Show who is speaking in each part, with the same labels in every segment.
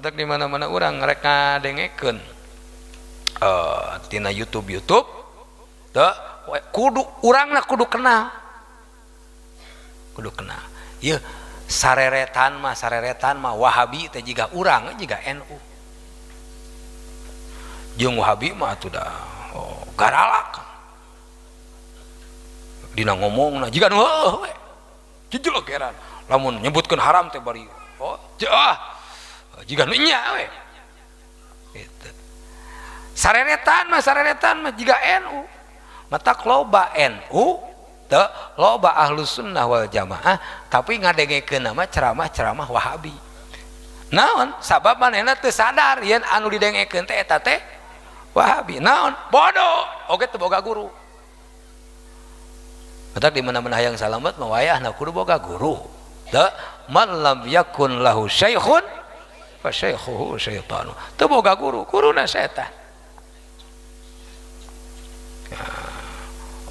Speaker 1: Matak di mana-mana urang rek ngadengekeun tina YouTube YouTube teu kudu urangna kudu kenal. Kudu kenal. Ieu sareretan mah Wahabi teh jiga urang jiga NU. Jeung Wahabi mah atuh da oh, garalak. Dina ngomongna jiga nu heueuh we. Jejelegeran. Lamun nyebutkeun haram teh bari oh ah jiga nu nya we. Gitu. Sareretan mah jiga NU. Matak loba NU teu loba ahlus sunnah wal jamaah tapi ngadengekeun nama ceramah-ceramah Wahabi. Naon? Sabab manehna teu sadar yen anu didengekeun teh eta teh Wahabi. Naon? Bodoh. Oge teu boga guru. Matak di mana-mana hayang salamet mah wayahna kudu boga guru. Teu man lam yakun lahu syaikhun fa syaikhuhu syaitanu. Teu boga guru, guruna setan.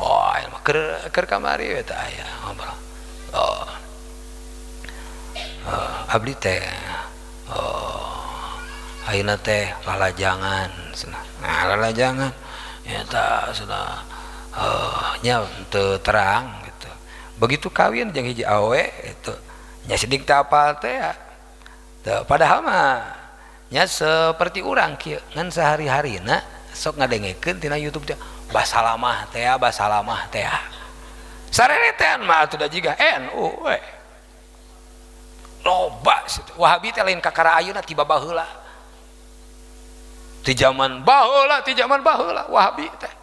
Speaker 1: Oh, mah keur kamari we teh aya ngobrol. Oh. Abdi teh oh, ayeuna teh lalajangan cenah. Nah, lalajangan eta cenah nya teu terang gitu. Begitu kawin jeung hiji awe itu nya sidik teh apal teh ya. Teu, padahal mah nya seperti urang kieu ngan sehari-harina sok ngadengekeun tina YouTube teh basalamah teh basalamah teh. Sareretan mah atuh da jiga NU we. Loba Wahabi teh lain kakara ayeuna tiba baheula. Ti zaman baheula, ti zaman baheula Wahabi teh.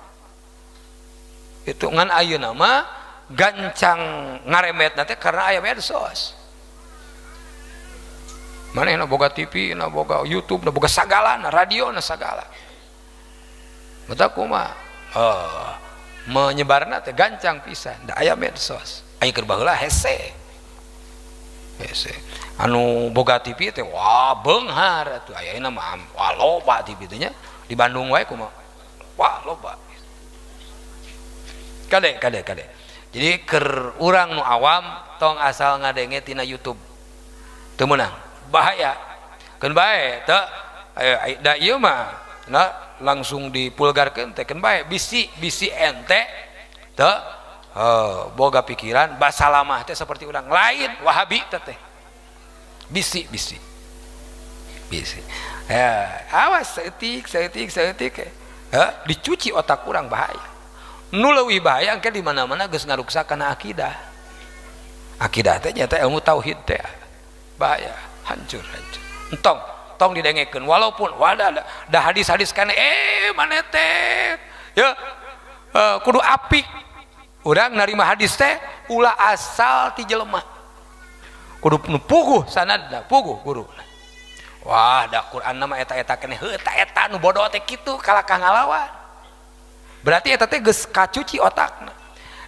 Speaker 1: Itu ngan ayeuna mah gancang ngaremetna teh karena aya medsos. Manehna boga TV, na boga YouTube, na boga sagala, na radio na sagala. Mata kumaha? Oh, menyebarna teh gancang pisan, da aya medsos. Aya keur baheula hese. Hese. Anu boga TV teh wah beunghar atuh ayeuna mah wah loba TV teh nya. Di Bandung wae kumaha? Wah loba. Kade kade kade. Jadi keur urang nu awam tong asal ngadenge tina YouTube. Teu meunang, bahaya. Keun bae teu da ieu mah nah langsung dipulgarkeun teh keun bae bisi bisi ente teu boga pikiran basalamah teh seperti urang lain Wahabi teh bisi bisi bisi ya awas saeutik saeutik saeutik ya, dicuci otak urang bahaya. Nu leuwih bahaya engke di mana-mana geus ngaruksak kana akidah. Akidah teh nyata ilmu tauhid teh bahaya, hancur hancur. Entong tong didengekeun walaupun wadah da hadis-hadis kana maneh teh ya kudu apik. Urang narima hadis teh ulah asal ti jelema. Kudu nu puguh sanadna, puguh guru. Wah, da Quran mah eta-eta keneh heuh eta eta nu bodoh teh kitu kalakah ngalawan. Berarti eta teh geus kacuci otakna.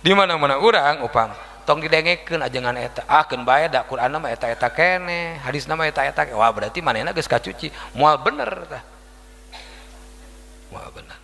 Speaker 1: Di mana-mana urang upam tong didengekeun ajengan eta. Ah keun bae da Quran mah eta-eta keneh, hadis mah eta-eta. Wah, berarti manehna geus kacuci, moal bener tah. Moal bener.